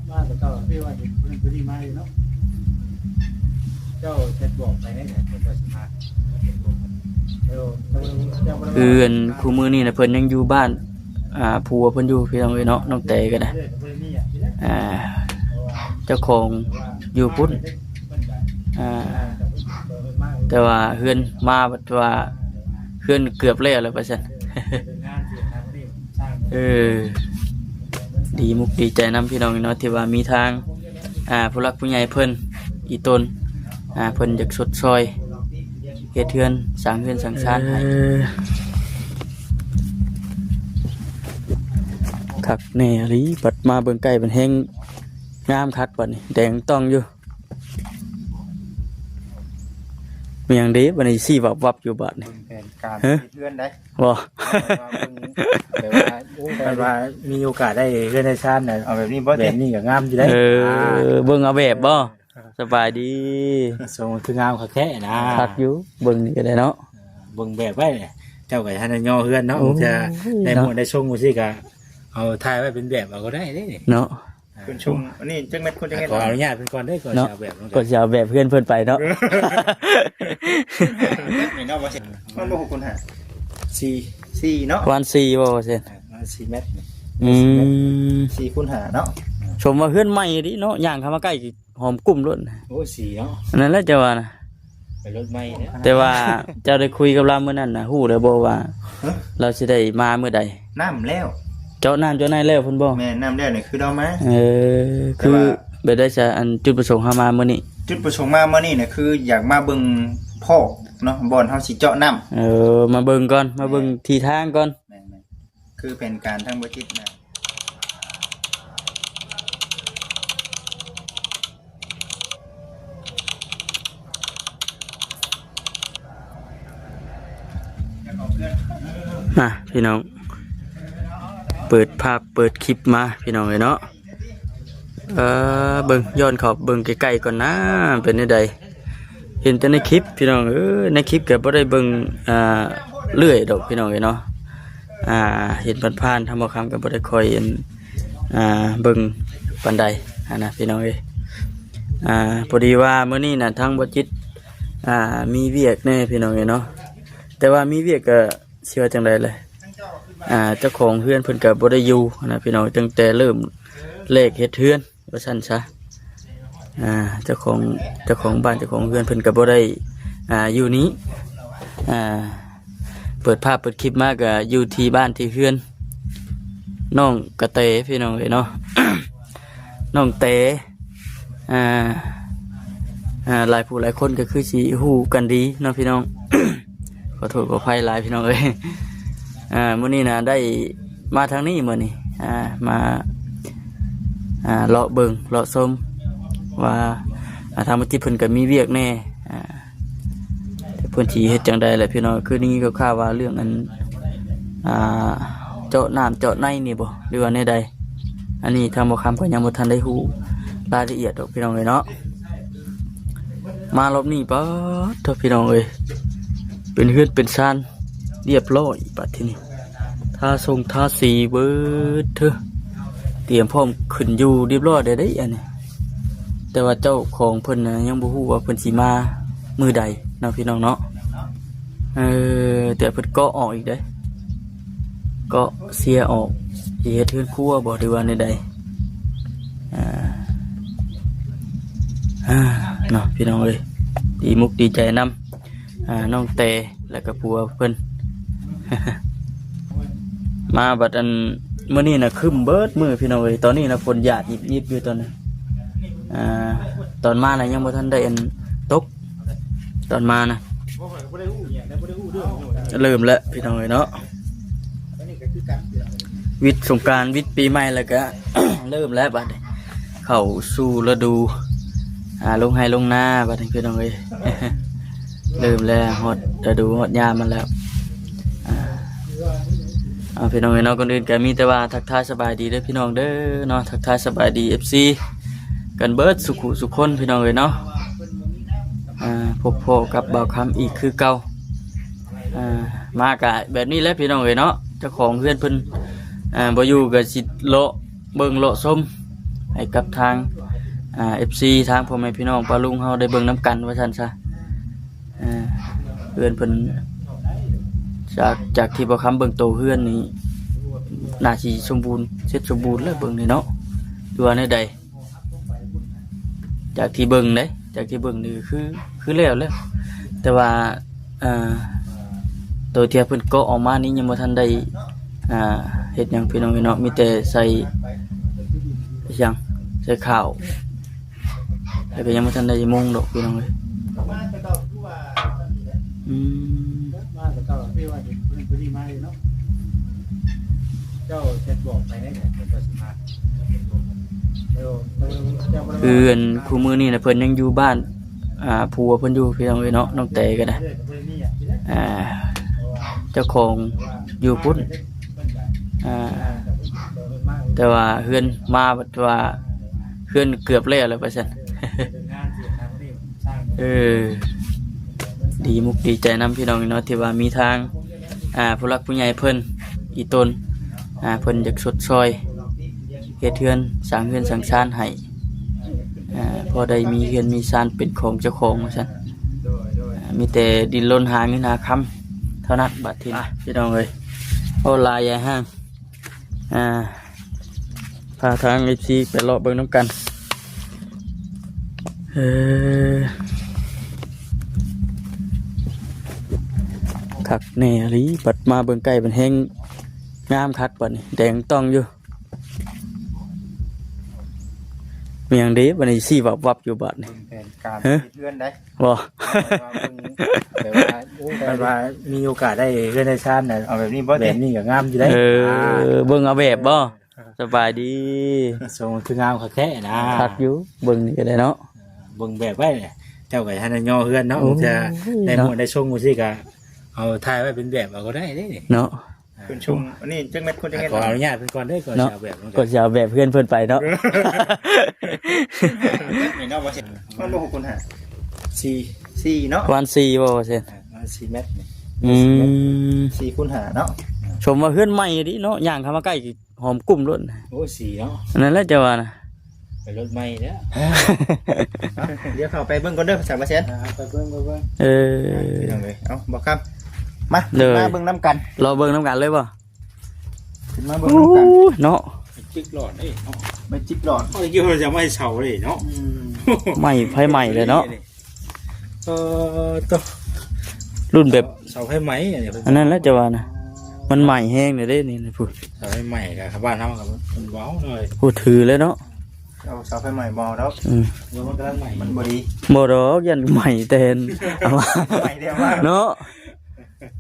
ມາແຕ່ເກົ່າ ຄືວ່າເຫັນເພິ່ນຜູ້ນີ້ມາຢູ່ເນາະ ເຈົ້າແຊດບອກໄປໃນໃດ ເພິ່ນວ່າຊິມາ ເອີ ເຈົ້າ ເຈົ້າບໍ່ໄດ້ ຄືອັນຄູ່ມື້ນີ້ນະ ເພິ່ນຍັງຢູ່ບ້ານ ອ່າ ຜົວເພິ່ນຢູ່ ພີ່ນ້ອງເອີຍເນາະ ນ້ອງແຕກໍໄດ້ ອ່າ ເຈົ້າຂອງຢູ່ພຸ້ນ ອ່າ ແຕ່ວ່າເຮືອນມາບັດວ່າ ເຮືອນເກືອບແລ້ວແຫຼະວ່າຊັ້ນ ເອີ ດີມຸກດີໃຈນຳພີ່ນ້ອງເນາະ ທີ່ວ່າມີທາງ ອ່າ ຜູ້ຫຼັກຜູ້ໃຫຍ່ເພິ່ນອີ່ຕົນ ອ່າ ເພິ່ນຢາກຊົດຊ່ອຍເຮັດເຮືອນ ສ້າງເຮືອນສ້າງຊານໃຫ້ ເອີ ຄັກແນ່ອີ່ຫຼີ ບັດມາເບິ່ງໃກ້ ບັດແຮ່ງງາມຄັກ ບັດນີ້ແດງຕ່ອງຢູ່. ມີຫຍັງເດ ບັດນີ້ຊີ້ວັບໆຢູ່ບາດນີ້ ເບິ່ງແຜນການ ຮະ ເຮັດເຮືອນໄດ໋ ບໍ່ ເອົາແບບວ່າເບິ່ງ ແບບວ່າ ໂອ້ ແບບວ່າມີໂອກາດໄດ້ເຮືອນໄດ້ຊານນະ ເອົາແບບນີ້ບໍ່ ແບບນີ້ກໍງາມຢູ່ໄດ໋ ເອີ ອ່າ ເບິ່ງເອົາແບບບໍ່ ສະບາຍດີ ຊົງຄືງາມຄັກແທ້ນະ ຄັກຢູ່ ເບິ່ງນີ້ກໍໄດ້ເນາະ ເບິ່ງແບບໄວ້ ເຈົ້າກໍທັນໄດ້ຍໍເຮືອນເນາະ ໂອ້ຍ ບາງເທື່ອໄດ້ມ່ວນໄດ້ຊົງຈັ່ງຊີ້ກໍເອົາຖ່າຍໄວ້ເປັນແບບເອົາກໍໄດ້ເດ້ເນາະ. ອ່າ ເພິ່ນຊົງ ອັນນີ້ຈັກແມັດ ຄົນຈັກແມັດ ຂໍອະນຸຍາດເພິ່ນກ່ອນເດີ ກ່ອນ ເນາະ ຊິເອົາແບບ ກ່ອນຊິເອົາແບບເຮືອນເພິ່ນໄປເນາະ ແມັດນີ້ເນາະ ວ່າຊິ ມັນບໍ່ຫົກຄູນຫ້າ ສີ່ ສີ່ເນາະ ປະມານສີ່ບໍ່ວ່າຊັ້ນ ອ່າ ປະມານສີ່ແມັດ ອືມ ສີ່ຄູນຫ້າເນາະ ສົມວ່າເຮືອນໃໝ່ອີ່ຫຼີເນາະ ຍ່າງເຂົ້າມາໃກ້ ຫອມກຸ້ມໂລດ ໂອ້ ສີ່ເນາະ ນັ້ນແຫຼະເຈົ້າວ່ານະ ເປັນລົດໃໝ່ເນາະ ແຕ່ວ່າເຈົ້າໄດ້ຄຸຍກັບລາວມື້ນັ້ນນະ ຮູ້ແລ້ວບໍ່ວ່າ ຮະ ລາວຊິໄດ້ມາມື້ໃດ? ນ້ຳແລ້ວ ເຈາະນ້ຳເຈາະໃນແລ້ວພຸ້ນບໍ່? ແມ່ນ ນ້ຳແລ້ວນີ້ຄືລາວມາ ເອີ ຄືແບບໃດຊະ ອັນຈຸດປະສົງເຮົາມາມື້ນີ້? ຈຸດປະສົງມາມື້ນີ້ນະ ຄືຢາກມາເບິ່ງພອກເນາະ ບ່ອນເຮົາຊິເຈາະນ້ຳ ເອີ ມາເບິ່ງກ່ອນ ມາເບິ່ງ ແມ່ນ ທີ່ທາງກ່ອນ ແມ່ນໆ ຄືແຜນການທາງບໍ່ຈິດນະ ມາພີ່ນ້ອງ ເປີດພາບເປີດຄລິບມາພີ່ນ້ອງເອີຍເນາະ ເອີ ເບິ່ງ ຍ້ອນເຂົ້າເບິ່ງໃກ້ໆກ່ອນນາ ເປັນແນວໃດ? ເຫັນແຕ່ໃນຄລິບພີ່ນ້ອງເອີຍ ໃນຄລິບກໍບໍ່ໄດ້ເບິ່ງ ອ່າ ເລື້ອຍດອກພີ່ນ້ອງເອີຍເນາະ ອ່າ ເຫັນຜ່ານໆ ທາງບ່າວຄຳກໍບໍ່ໄດ້ຄ່ອຍ ອ່າ ເບິ່ງປານໃດຫັ້ນນະພີ່ນ້ອງເອີຍ ອ່າ ພໍດີວ່າມື້ນີ້ນະ ທາງບໍ່ຈິດ ອ່າ ມີວຽກແດ່ພີ່ນ້ອງເອີຍເນາະ ແຕ່ວ່າມີວຽກກໍຊິວ່າຈັ່ງໃດແຫຼະ ອ່າ ເຈົ້າຂອງເຮືອນເພິ່ນກໍບໍ່ໄດ້ຢູ່ຫັ້ນນະພີ່ນ້ອງ ຕັ້ງແຕ່ເລີ່ມແລກເຮັດເຮືອນ ວ່າຊັ້ນຊະ ອ່າ ເຈົ້າຂອງ ເຈົ້າຂອງບ້ານເຈົ້າຂອງເຮືອນເພິ່ນກໍບໍ່ໄດ້ ອ່າ ຢູ່ນີ້ ອ່າ ເປີດພາບເປີດຄລິບມາກໍຢູ່ທີ່ບ້ານທີ່ເຮືອນນ້ອງກະແຕພີ່ນ້ອງເອີຍເນາະ ນ້ອງແຕ ອ່າ ອ່າ ຫຼາຍຜູ້ຫຼາຍຄົນກໍຄືຊິຮູ້ກັນດີເນາະພີ່ນ້ອງ ຂໍໂທດຂໍອະໄພຫຼາຍພີ່ນ້ອງເອີຍ ອ່າ ມື້ນີ້ນະໄດ້ມາທາງນີ້ມື້ນີ້ ອ່າ ມາ ອ່າ ເລາະເບິ່ງເລາະຊົມວ່າ ອ່າ ທາງບໍ່ຈິດເພິ່ນກໍມີວຽກແດ່ ອ່າ ເພິ່ນຊິເຮັດຈັ່ງໃດແຫຼະພີ່ນ້ອງ ຄືໄດ້ຍິນຂ່າວວ່າເລື່ອງອັນ ອ່າ ເຈາະນ້ຳເຈາະໃນນີ້ບໍ່ ຫຼືວ່າແນວໃດ ອັນນີ້ທາງບ່າວຄຳກໍຍັງບໍ່ທັນໄດ້ຮູ້ລາຍລະອຽດດອກພີ່ນ້ອງເອີຍເນາະ. ມາລອບນີ້ປາດໂທ້ພີ່ນ້ອງເອີຍ ເປັນເຮືອນເປັນຊານລຽບລ້ອຍບາດທີນີ້ ທາຊົງທາສີເບີດເທີ ຕຽມພ້ອມຂຶ້ນຢູ່ລຽບລ້ອຍແລ້ວເດ້ອັນນີ້ ແຕ່ວ່າເຈົ້າຂອງເພິ່ນນະຍັງບໍ່ຮູ້ວ່າເພິ່ນຊິມາມື້ໃດເນາະ ພີ່ນ້ອງເນາະ. ເອີ ແຕ່ເພິ່ນເກາະອອກອີກເດ້ ເກາະເຊຍອອກ ຊິເຮັດເຮືອນຄົວບໍ່ ຫຼືວ່າແນວໃດ? ອ່າ ອ່າ ເນາະ ພີ່ນ້ອງເອີຍ ດີມຸກດີໃຈນຳ ອ່າ ນ້ອງແຕ ແລ້ວກໍຜົວເພິ່ນ ມາບັດອັນ ມື້ນີ້ນະຄຶ້ມເບິດມື້ ພີ່ນ້ອງເອີຍ ຕອນນີ້ນະຝົນຫຍາດຫຍິບໆຢູ່ຕອນນີ້ ອ່າ ຕອນມານະຍັງບໍ່ທັນໄດ້ອັນຕົກ ຕອນມານະ ເລີ່ມແລ້ວພີ່ນ້ອງເອີຍເນາະ ວິດສົງການ ວິດປີໃໝ່ ແລ້ວກະເລີ່ມແລ້ວບາດນີ້ ເຂົ້າສູ່ລະດູ ອ່າ ລົງໄຮ່ລົງນາບາດນີ້ພີ່ນ້ອງເອີຍ ເລີ່ມແລ້ວ ຮອດລະດູຮອດຍາມມັນແລ້ວ ອ່າ ເອົາ ພີ່ນ້ອງເອີຍເນາະ ກ່ອນອື່ນກໍມີແຕ່ວ່າທັກທາຍສະບາຍດີເດີພີ່ນ້ອງເດີເນາະ ທັກທາຍສະບາຍດີ ເອັຟຊີ ກັນເບິດສູ່ຜູ້ສູ່ຄົນ ພີ່ນ້ອງເອີຍເນາະ ອ່າ ພົບພໍ້ກັບບ່າວຄຳອີກຄືເກົ່າ ອ່າ ມາກະແບບນີ້ແຫຼະພີ່ນ້ອງເອີຍເນາະ ເຈົ້າຂອງເຮືອນເພິ່ນ ອ່າ ບໍ່ຢູ່ກະຊິເລາະເບິ່ງເລາະຊົມ ໃຫ້ກັບທາງ ອ່າ ເອັຟຊີ ທາງພໍ່ແມ່ພີ່ນ້ອງປ້າລຸງເຮົາໄດ້ເບິ່ງນຳກັນວ່າຊັ້ນຊະ. ເອີ ເຮືອນເພິ່ນ ຈາກ ຈາກທີ່ບ່າວຄຳເບິ່ງໂຕເຮືອນນີ້ ໜ້າຊິສົມບູນ ເສັດສົມບູນແລ້ວເບິ່ງນີ້ເນາະ ຫຼືວ່າແນວໃດ? ຈາກທີ່ເບິ່ງເດ້ ຈາກທີ່ເບິ່ງນີ້ຄື ຄືແລ້ວແຫຼະ ແຕ່ວ່າ ອ່າ ໂຕທີ່ເພິ່ນເກາະອອກມານີ້ຍັງບໍ່ທັນໄດ້ ອ່າ ເຮັດຫຍັງພີ່ນ້ອງເອີຍເນາະ ມີແຕ່ໃສ່ຫຍັງ ໃສ່ຂາວ ແລ້ວກໍຍັງບໍ່ທັນໄດ້ມຸງດອກພີ່ນ້ອງເອີຍ. ອືມ ເຈົ້າເຮັດບອກໄປໄດ້ ເຈົ້າຊິມາ ຄືອັນຄູ່ມື້ນີ້ນະ ເພິ່ນຍັງຢູ່ບ້ານ ອ່າ ຜົວເພິ່ນຢູ່ພີ່ນ້ອງເອີຍເນາະ ນ້ອງແຕກໍໄດ້ ອ່າ ເຈົ້າຂອງຢູ່ພຸ້ນ ອ່າ ແຕ່ວ່າເຮືອນມາ ແບບວ່າເຮືອນເກືອບແລ້ວແຫຼະວ່າຊັ້ນ. ເອີ ດີມຸກດີໃຈນຳພີ່ນ້ອງເນາະ ທີ່ວ່າມີທາງ ອ່າ ຜູ້ຫຼັກຜູ້ໃຫຍ່ເພິ່ນອີ່ຕົນ ອ່າ ເພິ່ນຢາກຊົດຊ່ອຍເຮັດເຮືອນ ສ້າງເຮືອນສ້າງຊານໃຫ້ ອ່າ ພໍໄດ້ມີເຮືອນມີຊານເປັນຂອງເຈົ້າຂອງວ່າຊັ້ນ. ອ່າ ມີແຕ່ດີ້ນລົນຫາເງິນຫາຄຳເທົ່ານັ້ນ ບາດທີນີ້ ພີ່ນ້ອງເອີຍ. ໂອ້ ຫຼາຍຢ່າງ ອ່າ ພາທາງເອັຟຊີໄປເລາະເບິ່ງນຳກັນ. ເອີ ຄັກແນ່ອີ່ຫຼີ ບັດມາເບິ່ງໃກ້ບັດແຮງງາມຄັກ ບັດນີ້ແດງຕ່ອງຢູ່. ມີຫຍັງເດ ບັດນີ້ຊີ້ວັບໆຢູ່ບັດນີ້? ເບິ່ງແຜນການ ຮະ? ເຮັດເຮືອນໄດ໋. ບໍ່ ແບບວ່າ ໂອ້ ແບບວ່າມີໂອກາດໄດ້ເຮືອນໄດ້ຊານນະ ເອົາແບບນີ້ບໍ່ ແບບນີ້ກໍງາມຢູ່ໄດ໋. ເອີ ອ່າ ເບິ່ງເອົາແບບບໍ່? ສະບາຍດີ. ຊົງຄືງາມຄັກແທ້ນະ. ຄັກຢູ່ ເບິ່ງນີ້ກໍໄດ້ເນາະ. ເອີ ເບິ່ງແບບໄວ້ ເຈົ້າກໍທັນໄດ້ຍໍເຮືອນເນາະ. ໂອ້ຍ ບາງເທື່ອໄດ້ ເນາະ ມ້ວນໄດ້ຊົງຈັ່ງຊີ້ກໍເອົາຖ່າຍໄວ້ເປັນແບບເອົາກໍໄດ້ເດ້ເນາະ. ເປັນຊົງ ອັນນີ້ຈັກແມັດຄູນຈັກແມັດ? ຂໍອະນຸຍາດເພິ່ນກ່ອນເດີ ກ່ອນ ເນາະ ຊິເອົາແບບ ກ່ອນຊິເອົາແບບເຮືອນເພິ່ນໄປເນາະ. ເຫັນເນາະ ບໍ່ເສຍ ມັນບໍ່ຫົກຄູນຫ້າ ສີ່ ສີ່ເນາະ ປະມານສີ່ບໍ່ເຊັນ? ອ່າ ປະມານສີ່ແມັດນີ້. ອືມ ສີ່ຄູນຫ້າເນາະ. ຊົມວ່າເຮືອນໃໝ່ດີເນາະ ຍ່າງເຂົ້າມາໃກ້ຫອມກຸ້ມໂລດ. ໂອ້ ສີ່ເນາະ ນັ້ນແຫຼະເຈົ້າວ່ານະ. ເປັນລົດໃໝ່ແລ້ວ. ດຽວເຂົ້າໄປເບິ່ງກ່ອນເດີ ສາວປາແສນ. ອ່າ ໄປເບິ່ງ ໄປເບິ່ງ. ເອີ ພີ່ນ້ອງເອີຍ ເອົາ ບໍ່ຄຳ ມາ ເດີ ມາເບິ່ງນຳກັນ ລໍເບິ່ງນຳກັນເລີຍບໍ່? ຂຶ້ນມາເບິ່ງນຳກັນ. ໂອ້ຍ ເນາະ ໄມ້ຈິກຫຼອດເດ້ເນາະ ໄມ້ຈິກຫຼອດ. ເອົາ ເຈົ້າຈະໄມ້ເສົາເດ້ເນາະ. ອືມ ໄມ້ ໄຟໄໝ້ເລີຍເນາະ. ເອີ ໂຕ ລຸ້ນແບບເສົາໄຟໄໝ້ອັນນີ້ ອັນນັ້ນແຫຼະຈະວ່ານະ ມັນໄໝ້ແຮງເດ້ນີ້ພຸ້ນ. ເສົາໄຟໄໝ້ກໍບ້ານເຮົາກໍມັນເວົ້າເລີຍ ຜູ້ຖືເລີຍເນາະ. ເອົາເສົາໄຟໄໝ້ບໍ່ເອົາດອກ. ອືມ ມັນກຳລັງໄໝ້ ມັນບໍ່ດີ. ບໍ່ດອກ ຢ້ານໄໝ້ແຕ່ ເອົາມາ ໄໝ້ແຕ່ວ່າເນາະ.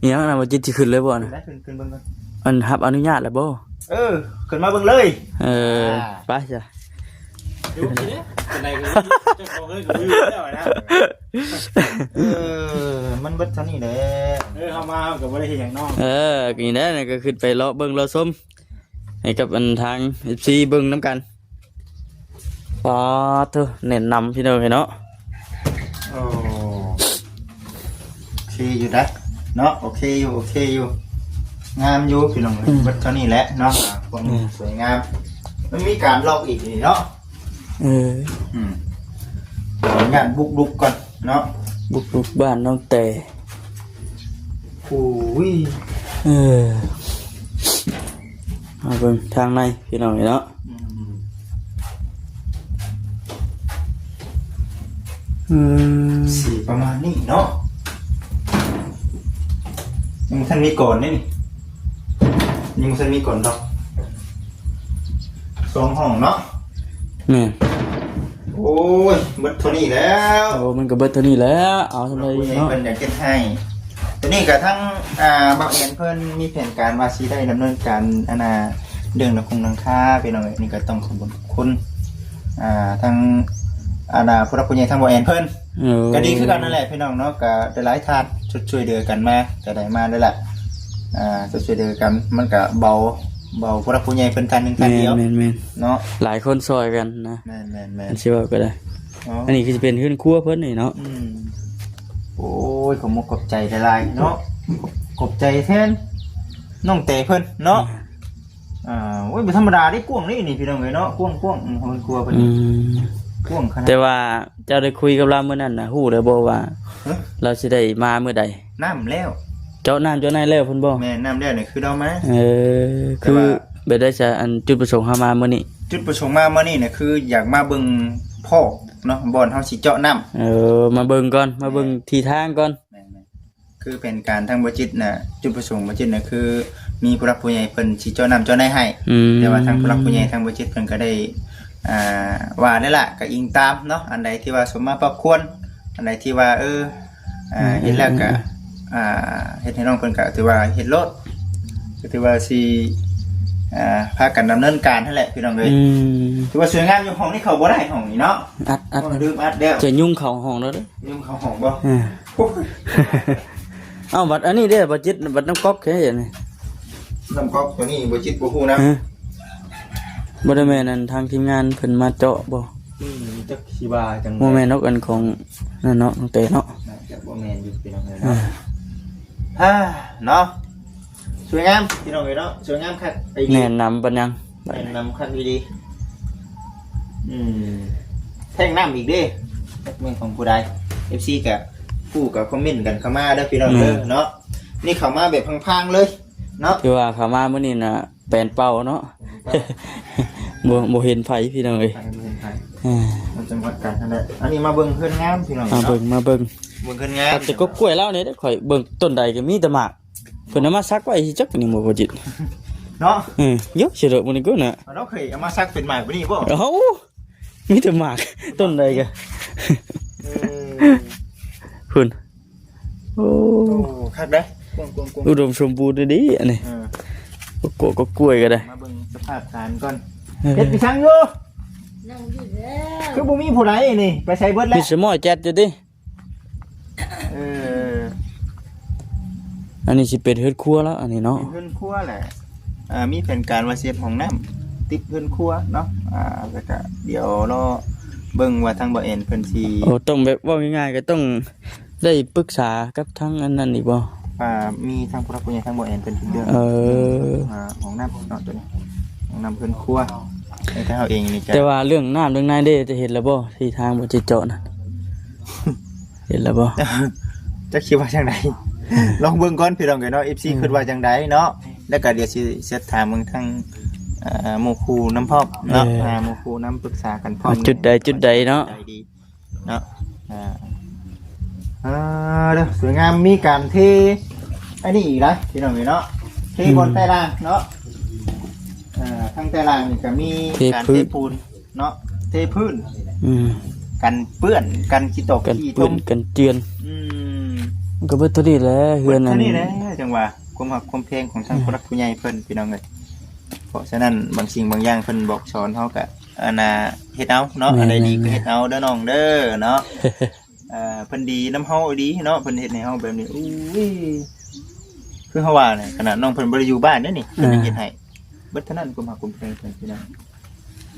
ອີຫຍັງນະ ບໍ່ຈິດຊິຂຶ້ນເລີຍບໍ່ນະ? ໄດ້ ຂຶ້ນ ຂຶ້ນເບິ່ງກ່ອນ. ອັນຮັບອະນຸຍາດແລ້ວບໍ່? ເອີ ຂຶ້ນມາເບິ່ງເລີຍ. ເອີ ອ່າ ໄປຊະ. ຢູ່ທີ່ເດ້ ຈັ່ງໃດກໍຢູ່ ເຈົ້າຂອງເຮືອນກໍຢູ່ແລ້ວນະ. ເອີ ມັນເບິດເທົ່ານີ້ແຫຼະ. ເອີ ເຮົາມາເຮົາກໍບໍ່ໄດ້ເຮັດຫຍັງເນາະ. ເອີ ກໍນີ້ແຫຼະ ກໍຂຶ້ນໄປເລາະເບິ່ງເລາະຊົມໃຫ້ກັບອັນທາງເອັຟຊີເບິ່ງນຳກັນ. ປາດໂທ້ ແໜ້ນໜາພີ່ນ້ອງເອີຍເນາະ. ໂອ້ ໂອເຄຢູ່ໄດ໋ເນາະ ໂອເຄຢູ່ ໂອເຄຢູ່ ງາມຢູ່ພີ່ນ້ອງເອີຍ. ອືມ ເບິດເທົ່ານີ້ແຫຼະເນາະ ຄວາມ ອືມ ສວຍງາມ. ມັນມີການລັອກອີກນີ້ເນາະ. ເອີ ອືມ ຂໍອະນຸຍາດບຸກລຸກກ່ອນເນາະ ບຸກລຸກບ້ານນ້ອງແຕ. ໂອ້ຍ ເອີ ມາເບິ່ງທາງໃນພີ່ນ້ອງເອີຍເນາະ. ອືມ ອືມ ສີປະມານນີ້ເນາະ ຍັງບໍ່ທັນມີກອນເດ້ນີ້ ຍັງບໍ່ທັນມີກອນດອກ. ສອງຫ້ອງເນາະ. ແມ່ນ. ໂອ້ຍ ເບິດເທົ່ານີ້ແລ້ວ. ໂອ້ ມັນກໍເບິດເທົ່ານີ້ແຫຼະ ເອົາສ່ຳໃດເນາະ. ເພິ່ນຢາກເຮັດໃຫ້ ຕົວນີ້ກໍທັງ ອ່າ ບ່າວແອນເພິ່ນມີແຜນການວ່າຊິໄດ້ດຳເນີນການ ອັນນ່າ ເລື່ອງຫຼັງຄົງຫຼັງຄາ ພີ່ນ້ອງເອີຍ. ນີ້ກໍຕ້ອງຂອບຄຸນ ອ່າ ທັງ ອັນນ່າ ຜູ້ຫຼັກຜູ້ໃຫຍ່ທາງບ່າວແອນເພິ່ນ ເອີ ກໍດີຄືກັນນັ້ນແຫຼະພີ່ນ້ອງເນາະ. ກໍຫຼາຍໆທ່ານຊ່ວຍເຫຼືອກັນມາ ກໍໄດ້ມາແລ້ວລະ ອ່າ ຊ່ວຍເຫຼືອກັນ ມັນກໍເບົາ ເບົາຜູ້ຫຼັກຜູ້ໃຫຍ່ເພິ່ນທ່ານໜຶ່ງທ່ານດຽວ. ແມ່ນໆໆ ເນາະ ຫຼາຍຄົນຊ່ອຍກັນນະ. ແມ່ນໆໆ ອັນຊິເວົ້າກໍໄດ້. ອໍ ອັນນີ້ຄືຊິເປັນເຮືອນຄົວເພິ່ນນີ້ເນາະ. ອືມ ໂອ້ຍ ຂອບມຸກຂອບໃຈຫຼາຍໆເນາະ ຂອບໃຈແທນນ້ອງແຕເພິ່ນເນາະ. ແມ່ນ. ອ່າ ໂອ້ຍ ບໍ່ທຳມະດາເດ້ ກວ້າງເດ້ນີ້ ພີ່ນ້ອງເອີຍເນາະ ກວ້າງໆ ເຮືອນຄົວເພິ່ນ ອືມ ກວ້າງຂະໜາດ. ແຕ່ວ່າເຈົ້າໄດ້ຄຸຍກັບລາວມື້ນັ້ນນະ ຮູ້ແລ້ວບໍ່ວ່າ ຮະ ລາວຊິໄດ້ມາມື້ໃດ? ນ້ຳແລ້ວ ເຈາະນ້ຳເຈາະໃນແລ້ວພຸ້ນບໍ່? ແມ່ນ ນ້ຳແລ້ວນີ້ຄືລາວມາ. ເອີ ຄືແບບໃດຊະ ອັນຈຸດປະສົງເຮົາມາມື້ນີ້? ຈຸດປະສົງມາມື້ນີ້ນະ ຄືຢາກມາເບິ່ງພໍ້ເນາະ ບ່ອນເຮົາຊິເຈາະນ້ຳ. ເອີ ມາເບິ່ງກ່ອນ ມາເບິ່ງ ແມ່ນ ທີ່ທາງກ່ອນ. ແມ່ນໆ ຄືແຜນການທາງບໍ່ຈິດນະ ຈຸດປະສົງບໍ່ຈິດນະ ຄືມີຜູ້ຫຼັກຜູ້ໃຫຍ່ເພິ່ນຊິເຈາະນ້ຳເຈາະໃນໃຫ້. ອືມ ແຕ່ວ່າທາງຜູ້ຫຼັກຜູ້ໃຫຍ່ທາງບໍ່ຈິດເພິ່ນກໍໄດ້ ອ່າ ວ່າແລ້ວລະ ກໍອີງຕາມເນາະ ອັນໃດທີ່ວ່າສົມມາພາຄວນ ອັນໃດທີ່ວ່າ ເອີ ອ່າ ອືມ ເຮັດແລ້ວກໍ ອືມ ອ່າ ເຮັດໃຫ້ນ້ອງເພິ່ນກໍຖືວ່າເຮັດໂລດ ກໍຖືວ່າຊິ ອ່າ ພາກັນດຳເນີນການຫັ້ນແຫຼະ ພີ່ນ້ອງເອີຍ. ອືມ ຖືວ່າສວຍງາມຢູ່ ຫ້ອງນີ້ເຂົ້າບໍ່ໄດ້ ຫ້ອງນີ້ເນາະ ອັດ ອັດ ເອີ ລືມອັດແລ້ວ ຈະຍຸງເຂົ້າຫ້ອງແລ້ວເດີ້. ຍຸງເຂົ້າຫ້ອງບໍ່? ເອີ ໂອ້ຍ ເອົ້າ ບັດອັນນີ້ເດ້ ບໍ່ຈິດ ບັດນ້ຳກັອກເດ້ນີ້ ນ້ຳກັອກຕົວນີ້ບໍ່ຈິດບໍ່ຮູ້ນະ. ເອີ ບໍ່ໄດ້ແມ່ນອັນທາງທີມງານເພິ່ນມາເຈາະບໍ່? ອືມ ຈັກຊິວ່າຈັ່ງໃດ ບໍ່ແມ່ນດອກ ອັນຂອງນັ້ນເນາະ ນ້ອງແຕເນາະ. ໜ້າຈະບໍ່ແມ່ນຢູ່ ພີ່ນ້ອງເອີຍ ເອີ ເນາະ. ອ່າ ເນາະ ສວຍງາມ ພີ່ນ້ອງເອີຍເນາະ ສວຍງາມຄັກ. ແໜ້ນນຳປານຫຍັງ ແໜ້ນນຳຄັກອີ່ຫຼີ. ອືມ ແທ້ງນ້ຳອີກເດ້ ຈັກແມ່ນຂອງຜູ້ໃດ. ເອັຟຊີກໍ ຜູ້ກໍຄອມເມັນກັນເຂົ້າມາເດີ ພີ່ນ້ອງເດີ ແມ່ນ ເນາະ. ນີ້ເຂົ້າມາແບບພັງໆເລີຍເນາະ ຖືວ່າເຂົ້າມາມື້ນີ້ນະ ແປນເປົ່າເນາະ ບໍ່ ບໍ່ເຫັນໃຜ ພີ່ນ້ອງເອີຍ ບໍ່ເຫັນໃຜ. ເອີ ມັນຈັງຫວັດກັນຫັ້ນແຫຼະ. ອັນນີ້ມາເບິ່ງເຮືອນງາມ ພີ່ນ້ອງເນາະ ມາເບິ່ງ ມາເບິ່ງ ເບິ່ງເຮືອນງາມ. ແຕ່ກົກກ້ວຍລາວນີ້ ຂ້ອຍເບິ່ງຕົ້ນໃດກໍມີແຕ່ໝາກ ເພິ່ນເອົາມາສັກໄວ້ຊິຈັກນີ້ບໍ່ ບໍ່ຈິດເນາະ. ເອີ ເຍອະຊິເລີກມື້ນີ້ກໍນະ ເຮົາເຄີຍເອົາມາສັກເປັນໝາກປານນີ້ບໍ່? ເອົ້າ ມີແຕ່ໝາກ ຕົ້ນໃດກໍ ເອີ ພຸ້ນ. ໂອ້ ໂອ້ ຄັກເດ້ ກວ້າງໆໆ ອຸດົມສົມບູນດີອັນນີ້. ເອີ ກົກກ້ວຍ ກົກກ້ວຍກໍໄດ້ ມາເບິ່ງສະພາບການກ່ອນ. ເອີ ເຮັດອີ່ສັງຢູ່? ນັ່ງຢູ່ແລ້ວ ຄືບໍ່ມີຜູ້ໃດນີ້ ໄປໃສເບິດແລ້ວ? ມີສະໝໍ້ແຈັດຢູ່ຕິ? ເອີ ອັນນີ້ຊິເປັນເຮືອນຄົວແລ້ວ ອັນນີ້ເນາະ ເປັນເຮືອນຄົວແຫຼະ. ອ່າ ມີແຜນການວ່າຊິເຮັດຫ້ອງນ້ຳຕິດເຮືອນຄົວເນາະ. ອ່າ ແລ້ວກະດຽວລໍເບິ່ງວ່າທາງບໍ່ແອນເພິ່ນຊິ ໂອ້ ຕ້ອງແບບ ເວົ້າງ່າຍໆ ກໍຕ້ອງໄດ້ປຶກສາກັບທາງອັນນັ້ນອີກບໍ່? ອ່າ ມີທາງຜູ້ຫຼັກຜູ້ໃຫຍ່ທາງບໍ່ແອນເພິ່ນເປັນເລື່ອງ ເອີ ອ່າ ຫ້ອງນ້ຳເນາະ ໂຕນີ້ ຫ້ອງນ້ຳເຮືອນຄົວ. ແຕ່ເຮົາເອງນີ້ກະ ແຕ່ວ່າເລື່ອງນ້ຳເລື່ອງໃນເດ້ ຈະເຮັດແລ້ວບໍ່ ທີ່ທາງບໍ່ຈິດເຈາະນະ? ເຫັນແລ້ວບໍ່? ຈັກຊິວ່າຈັ່ງໃດ ລອງເບິ່ງກ່ອນ ພີ່ນ້ອງເອີຍເນາະ ເອັຟຊີ ເອີ ຄິດວ່າຈັ່ງໃດເນາະ. ແລ້ວກໍດຽວຊິເຊັດຖາມເບິ່ງທາງ ເອີ ໝູ່ຄູ່ນຳພ້ອມເນາະ ເອີ ຫາໝູ່ຄູ່ນຳປຶກສາກັນພ້ອມ ຈຸດໃດຈຸດໃດເນາະ ເນາະ. ອ່າ ເອີ ເດີ ສວຍງາມ ມີການເທ ອັນນີ້ອີກນະ ພີ່ນ້ອງເອີຍເນາະ ເທ ອືມ ບ່ອນໃຕ້ລ່າງເນາະ. ອ່າ ທາງໃຕ້ລ່າງນີ້ກໍມີ ເທ ການ ພື້ນ ເທປູນ ເນາະ ເທພື້ນ ອືມ ກັນເປື້ອນ ກັນຂີ້ຕົກ ກັນ ຂີ້ ເປື້ອນ ຕົມ ກັນເຈື່ອນ ອືມ ມັນກໍເບິດເທົ່ານີ້ແຫຼະ ເຮືອນ ເບິດເທົ່ານີ້ແຫຼະ. ຈັ່ງວ່າຄວາມຮັກຄວາມແພງຂອງທາງ ອືມ ຜູ້ຫຼັກຜູ້ໃຫຍ່ເພິ່ນ ພີ່ນ້ອງເອີຍ. ເພາະສະນັ້ນ ບາງສິ່ງບາງຢ່າງເພິ່ນບອກສອນເຮົາກໍ ອັນນ່າ ເຮັດເອົາເນາະ ແມ່ນໆໆ ອັນໃດດີກໍເຮັດເອົາເດີນ້ອງເດີເນາະ. ເອີ ເພິ່ນດີນຳເຮົາອີ່ຫຼີເນາະ ເພິ່ນເຮັດໃຫ້ເຮົາແບບນີ້ ໂອ້ຍ ຄືເຮົາວ່າແຫຼະ ຂະໜາດນ້ອງເພິ່ນບໍ່ໄດ້ຢູ່ບ້ານເດ້ນີ້ ເພິ່ນຍັງ ອ່າ ເຮັດໃຫ້ເບິດເທົ່ານັ້ນ ຄວາມຮັກຄວາມແພງເພິ່ນ ພີ່ນ້ອງ.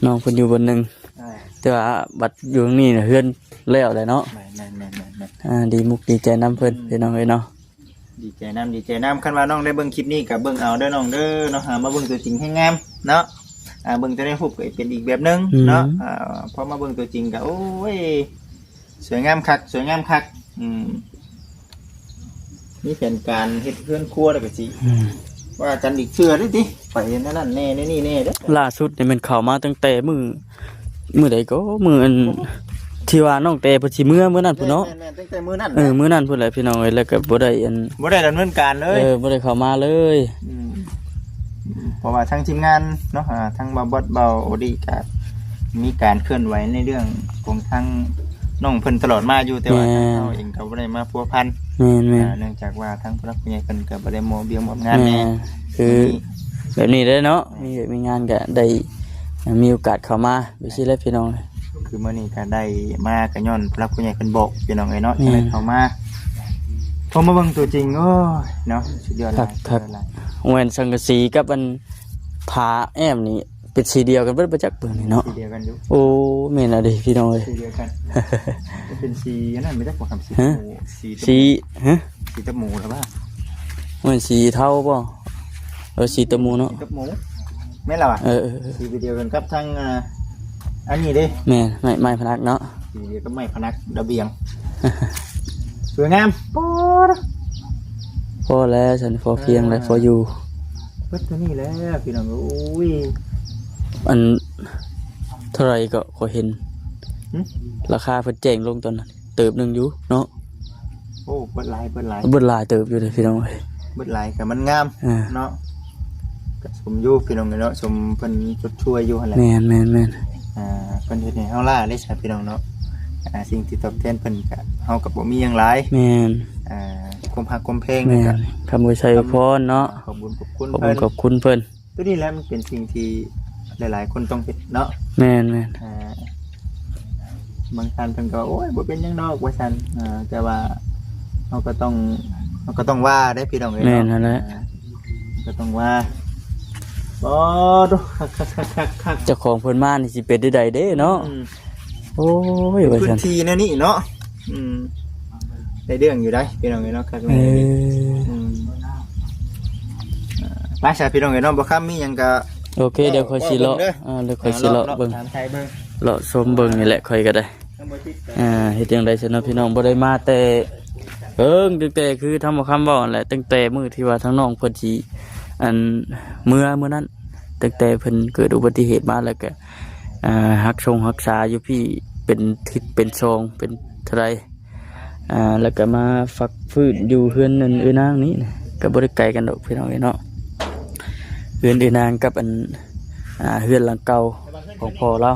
ນ້ອງເພິ່ນຢູ່ບ່ອນໜຶ່ງ ອ່າ ແຕ່ວ່າບັດຢູ່ນີ້ນະ ເຮືອນແລ້ວແຫຼະເນາະ. ແມ່ນໆໆໆ ອ່າ ດີມຸກດີໃຈນຳເພິ່ນ ອືມ ພີ່ນ້ອງເອີຍເນາະ. ດີໃຈນຳ ດີໃຈນຳ. ຄັນວ່ານ້ອງໄດ້ເບິ່ງຄລິບນີ້ກໍເບິ່ງເອົາເດີນ້ອງເດີເນາະ. ຫາມາເບິ່ງຕົວຈິງແຮງງາມເນາະ. ອ່າ ເບິ່ງແຕ່ໃນຮູບກໍເປັນອີກແບບໜຶ່ງ ອືມ ເນາະ. ອ່າ ພໍມາເບິ່ງຕົວຈິງກໍ ໂອ້ຍ ສວຍງາມຄັກ ສວຍງາມຄັກ. ອືມ ມີແຜນການເຮັດເຮືອນຄົວແລ້ວກໍຊິ ອືມ ວ່າກັນອີກເທື່ອເດ້ຕິ ໄປແນວນັ້ນແດ່ ແນວນີ້ແດ່ເດ້. ລ່າສຸດນີ້ແມ່ນເຂົ້າມາຕັ້ງແຕ່ມື້ ມື້ໃດກໍ ມື້ອັນທີ່ວ່ານ້ອງແຕ່ເພິ່ນຊິເມືອ ມື້ນັ້ນພຸ້ນເນາະ. ແມ່ນໆ ຕັ້ງແຕ່ມື້ນັ້ນ ເອີ ແຫຼະ ມື້ນັ້ນພຸ້ນແຫຼະ ພີ່ນ້ອງເອີຍ. ແລ້ວກໍບໍ່ໄດ້ອັນ ບໍ່ໄດ້ດຳເນີນການເລີຍ ເອີ ບໍ່ໄດ້ເຂົ້າມາເລີຍ. ອືມ ເພາະວ່າທາງທີມງານເນາະ ອ່າ ທາງບ່າວບອດ ບ່າວໂອດີ ກໍມີການເຄື່ອນໄຫວໃນເລື່ອງຂອງທາງນ້ອງເພິ່ນຕະຫຼອດມາຢູ່ ແຕ່ວ່າ ແມ່ນ ທາງເຮົາເອງກໍບໍ່ໄດ້ມາພົວພັນ. ແມ່ນໆ ອ່າ ເນື່ອງຈາກວ່າທາງຜູ້ຫຼັກຜູ້ໃຫຍ່ເພິ່ນກໍບໍ່ໄດ້ມອບວຽກມອບງານແດ່. ແມ່ນ ຄື ນີ້ ແບບນີ້ເດ້ເນາະ ແມ່ນ ມີວຽກມີງານກໍໄດ້ ມີໂອກາດເຂົ້າມາ ຈັ່ງຊີ້ແຫຼະ ພີ່ນ້ອງ. ຄືມື້ນີ້ກໍໄດ້ມາກໍຍ້ອນຜູ້ຫຼັກຜູ້ໃຫຍ່ເພິ່ນບອກ ພີ່ນ້ອງເອີຍເນາະ ແມ່ນ ຈັ່ງໄດ້ເຂົ້າມາ. ພໍມາເບິ່ງຕົວຈິງ ໂອ້ຍເນາະ ສຸດຍອດຫຼາຍ ຄັກໆ. ແມ່ນສັງກະສີກັບອັນຝາແອ້ມນີ້ເປັນສີດຽວກັນເບິດບໍ່ຈັກເບິ່ງນີ້ເນາະ. ສີດຽວກັນຢູ່. ໂອ້ ແມ່ນແລ້ວເດ້ ພີ່ນ້ອງເອີຍ ສີດຽວກັນ. ມັນເປັນສີອັນນັ້ນ ບໍ່ຈັກບໍ່ຄຳ ສີ ຮະ? ສີ ສີ ຮະ? ສີຕະໝູ ຫຼືວ່າ ແມ່ນສີເທົາບໍ່? ເອີ ສີຕະໝູເນາະ ສີຕະໝູ. ແມ່ນລະວະ ເອີໆ ສີດຽວກັນກັບທາງ ອ່າ ອັນນີ້ເດ້ ແມ່ນ ໄມ້ ໄມ້ພະນັກເນາະ ສີດຽວກັບໄມ້ພະນັກລະບຽງ ສວຍງາມ ປອດ ພໍແລ້ວຊັ້ນ ພໍພຽງແລ້ວ ເອີ ພໍຢູ່ ເບິດເທົ່ານີ້ແລ້ວພີ່ນ້ອງເອີຍ ອັນ ເທົ່າໃດກໍຂ້ອຍເຫັນ ຫື? ລາຄາເພິ່ນແຈ້ງລົງຕອນນັ້ນ ເຕີບໜຶ່ງຢູ່ເນາະ ໂອ້ ເບິດຫຼາຍ ເບິດຫຼາຍ ເບິດຫຼາຍເຕີບຢູ່ເດ້ພີ່ນ້ອງເອີຍ ເບິດຫຼາຍກໍມັນງາມ ອ່າ ເນາະ ກໍສົມຢູ່ພີ່ນ້ອງເອີຍເນາະ ສົມເພິ່ນຊົດຊ່ວຍຢູ່ຫັ້ນແຫຼະ ແມ່ນໆໆ ອ່າ ເພິ່ນເຮັດໃຫ້ເຮົາລ້າເດ້ຊະພີ່ນ້ອງເນາະ ອ່າ ສິ່ງທີ່ຕອບແທນເພິ່ນກໍ ເຮົາກໍບໍ່ມີຫຍັງຫຼາຍ ແມ່ນ ອ່າ ຄວາມຮັກຄວາມແພງ ແມ່ນ ກໍ ຄຳອວຍໄຊອວຍພອນເນາະ ຂອບບຸນຂອບຄຸນ ຂອບບຸນຂອບຄຸນເພິ່ນ ຕົວນີ້ແຫຼະມັນເປັນສິ່ງທີ່ຫຼາຍໆຄົນຕ້ອງເຮັດເນາະ ແມ່ນໆ ອ່າ ບາງທ່ານເພິ່ນກໍວ່າ ໂອ້ຍ ບໍ່ເປັນຫຍັງດອກ ວ່າຊັ້ນ ເອີ ແຕ່ວ່າເຮົາກໍຕ້ອງ ເຮົາກໍຕ້ອງວ່າເດ້ພີ່ນ້ອງເອີຍ ແມ່ນຫັ້ນແຫຼະ ເຮົາກໍຕ້ອງວ່າ ບໍ່ ເຈົ້າຂອງເພິ່ນມານີ້ຊິເປັນຈັ່ງໃດເດ້ເນາະ ອືມ ໂອ້ຍ ເປັນພື້ນທີ່ແນວນີ້ເນາະ ອືມ ໄດ້ເລື່ອງຢູ່ໄດ໋ພີ່ນ້ອງເອີຍເນາະ ຄັກແນ່ ເອີ ອືມ ອ່າ ໄປຊະພີ່ນ້ອງເອີຍເນາະ ບໍ່ຄຳມີຫຍັງກໍ ໂອເຄ ເວົ້າ ເດີ ຂ້ອຍຊິເລາະ ເວົ້າເບິ່ງເດີ ອ່າ ເດີ ຂ້ອຍຊິເລາະ ເລາະເບິ່ງ ເລາະຕາມໄທເບິ່ງ ເລາະຊົມເບິ່ງນີ້ແຫຼະ ຂ້ອຍກໍໄດ້ ອ່າ ເຮັດຈັ່ງໃດຊັ້ນເນາະພີ່ນ້ອງ ບໍ່ໄດ້ມາແຕ່ເຫິງ ຕັ້ງແຕ່ຄືທາງບໍ່ຄຳເວົ້າຫັ້ນແຫຼະ ຕັ້ງແຕ່ມື້ທີ່ວ່າທາງນ້ອງເພິ່ນຊິ ອັນ ເມືອມື້ນັ້ນ ຕັ້ງແຕ່ເພິ່ນເກີດອຸບັດຕິເຫດມາ ແລ້ວກໍ ອ່າ ຮັກຊົງຮັກສາຢູ່ພີ້ເປັນທິດເປັນຊ່ອງ ເປັນເທົ່າໃດ ອ່າ ແລ້ວກໍມາພັກຟື້ນຢູ່ເຮືອນນັ້ນເອື້ອຍນາງນີ້ນະ ກໍບໍ່ໄດ້ໄກກັນດອກພີ່ນ້ອງເອີຍເນາະ ເຮືອນເອື້ອຍນາງກັບອັນ ອ່າ ເຮືອນຫຼັງເກົ່າຂອງພໍ່ລາວ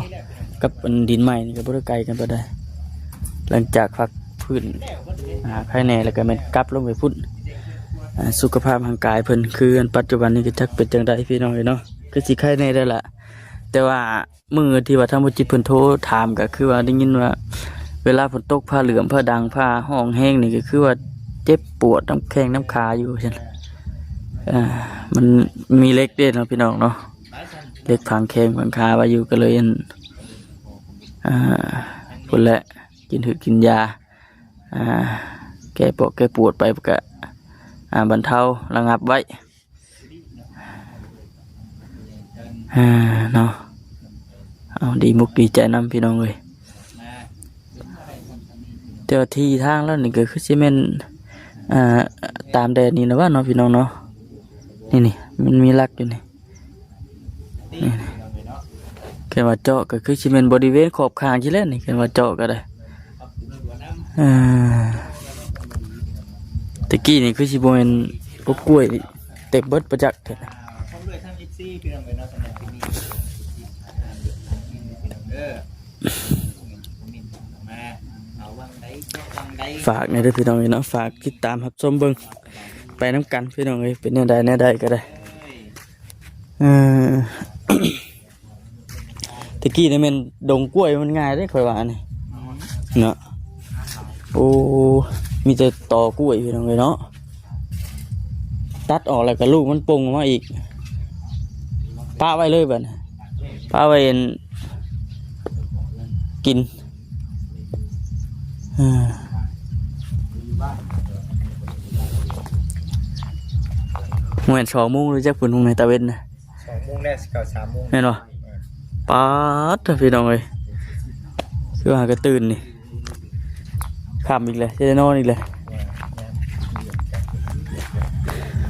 ກັບອັນດິນໃໝ່ນີ້ກໍບໍ່ໄດ້ໄກກັນປານໃດ ຫຼັງຈາກພັກຟື້ນ ອ່າ ໄຄແນ່ ແລ້ວກໍແມ່ນກັບລົງໄປພຸ້ນ ອ່າ ສຸຂະພາບຮ່າງກາຍເພິ່ນ ຄືອັນປັດຈຸບັນນີ້ກໍຈັກເປັນຈັ່ງໃດພີ່ນ້ອງເອີຍເນາະ ຄືຊິໄຄແນ່ແລ້ວລະ ແຕ່ວ່າ ມື້ທີ່ວ່າທາງບໍ່ຈິດເພິ່ນໂທຖາມ ກໍຄືວ່າໄດ້ຍິນວ່າ ເວລາຝົນຕົກຟ້າເຫຼື້ອມຟ້າດັງຟ້າຮ້ອງແຮງນີ້ ກໍຄືວ່າເຈັບປວດນຳແຂ້ງນຳຂາຢູ່ວ່າຊັ້ນ ອ່າ ມັນມີເຫຼັກເດ້ເນາະພີ່ນ້ອງເນາະ ເຫຼັກຝັງແຂ້ງຝັງຂາໄວ້ຢູ່ ກໍເລີຍອັນ ອ່າ ພຸ້ນແຫຼະ ກິນຫືດກິນຢາ ອ່າ ແກ້ປວກແກ້ປວດໄປ ກໍ ອ່າ ບັນເທົາລະງັບໄວ້. ອ່າ ເນາະ ເອົາ ດີມຸກດີໃຈນຳພີ່ນ້ອງເອີຍ ແຕ່ວ່າທີ່ທາງລາວນີ້ກໍຄືຊິແມ່ນ ອ່າ ຕາມແດນນີ້ນະວ່າເນາະ ພີ່ນ້ອງເນາະ ນີ້ໆ ມັນມີຫຼັກຢູ່ນີ້ ນີ້ໆ ຄັນວ່າເຈາະກໍຄືຊິແມ່ນບໍລິເວນຂອບຂ້າງຊີ້ແຫຼະນີ້ ຄັນວ່າເຈາະກໍໄດ້. ອ່າ ແຕ່ກີ້ນີ້ຄືຊິບໍ່ແມ່ນກົກກ້ວຍເຕັມເບິດປະຈັກແທ້ ຝາກແດ່ເດີພີ່ນ້ອງເນາະ ຝາກຕິດຕາມຮັບຊົມເບິ່ງໄປນຳກັນພີ່ນ້ອງເອີຍ ເປັນແນວໃດແນວໃດກໍໄດ້ ເອີ ແຕ່ກີ້ນີ້ແມ່ນດົງກ້ວຍມັນງ່າຍເດ້ ຂ້ອຍວ່ານີ້ເນາະ ໂອ້ ມີແຕ່ຕໍກ້ວຍພີ່ນ້ອງເອີຍເນາະ ຕັດອອກແລ້ວກໍລູກມັນປົ່ງອອກມາອີກ ປະໄວ້ເລີຍບັດນີ້ ປະໄວ້ ອັນ ກິນ ເອີ ແມ່ນສອງໂມງຫຼືຈັກພຸ້ນ ໃນຕາເວັນນະ ສອງໂມງແລ້ວ ຊິເຂົ້າສາມໂມງ ແມ່ນບໍ່? ແມ່ນ ປາດ ພີ່ນ້ອງເອີຍ ຄືວ່າກະຕື່ນນີ້ ຄ່ຳອີກແລ້ວ ຊິໄດ້ນອນອີກແລ້ວ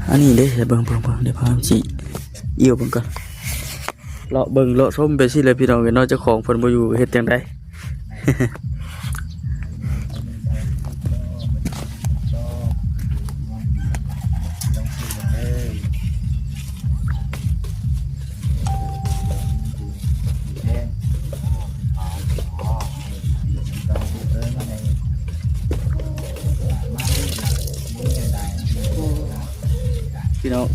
ອັນນີ້ເດ້ ເບິ່ງໆໆ ດຽວພາຊິອີ່ວເບິ່ງກ່ອນ ເລາະເບິ່ງເລາະຊົມໄປຊີ້ແຫຼະ ພີ່ນ້ອງເອີຍເນາະ ເຈົ້າຂອງເພິ່ນບໍ່ຢູ່ ເຮັດຈັ່ງໃດ? ພີ່ນ້ອງ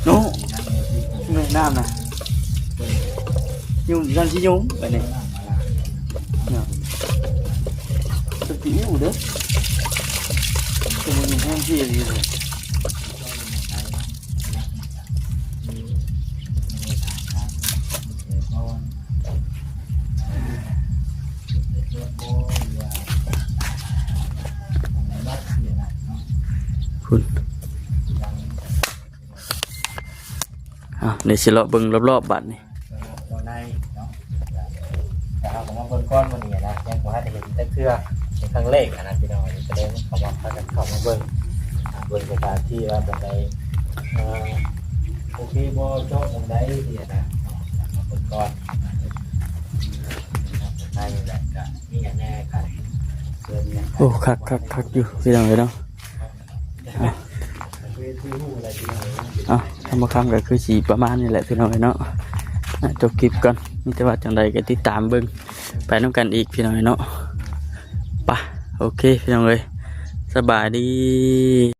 ໂອ້ ແມ່ນ້ຳນະ ຫຍຸ້ງຈັ່ງຊິຫຍຸ້ງໄປນີ້ເນາະ ເປັນປີອິ້ວເດີ້ ຕົວນີ້ແຮງທີ່ດີເລີຍ. ພຸ້ນ ເອົາ ດຽວຊິເລາະເບິ່ງລອບໆບາດນີ້ ເນາະ ເນາະ ໃນເນາະ ແຕ່ເຮົາກໍມາເບິ່ງກ່ອນມື້ນີ້ນະ ຍັງບໍ່ທັນໄດ້ເຫັນຈັກເທື່ອ ເປັນຄັ້ງແລກຫັ້ນນະພີ່ນ້ອງ ກໍເລີຍເຂົ້າມາ ພາກັນເຂົ້າມາເບິ່ງ ອ່າ ເບິ່ງສະຖານທີ່ວ່າຈັ່ງໃດ ເອີ ໂອເຄບໍ່ ເຈາະໝ່ອງໃດຊີ້ນະ ມາເບິ່ງກ່ອນ ໃນນີ້ແຫຼະ ກະມີຫຍັງແດ່ ຄັນເຊີນຫຍັງ ໂອ້ ຄັກໆໆຢູ່ພີ່ນ້ອງເອີຍເນາະ. ເອົາ ທາງບ່າວຄຳກໍຄືຊິປະມານນີ້ແຫຼະພີ່ນ້ອງເອີຍເນາະ ອ່າ ຈົບຄລິບກ່ອນ ມີແຕ່ວ່າຈັ່ງໃດກໍຕິດຕາມເບິ່ງໄປນຳກັນອີກພີ່ນ້ອງເອີຍເນາະ ໄປ ໂອເຄພີ່ນ້ອງເອີຍ ສະບາຍດີ.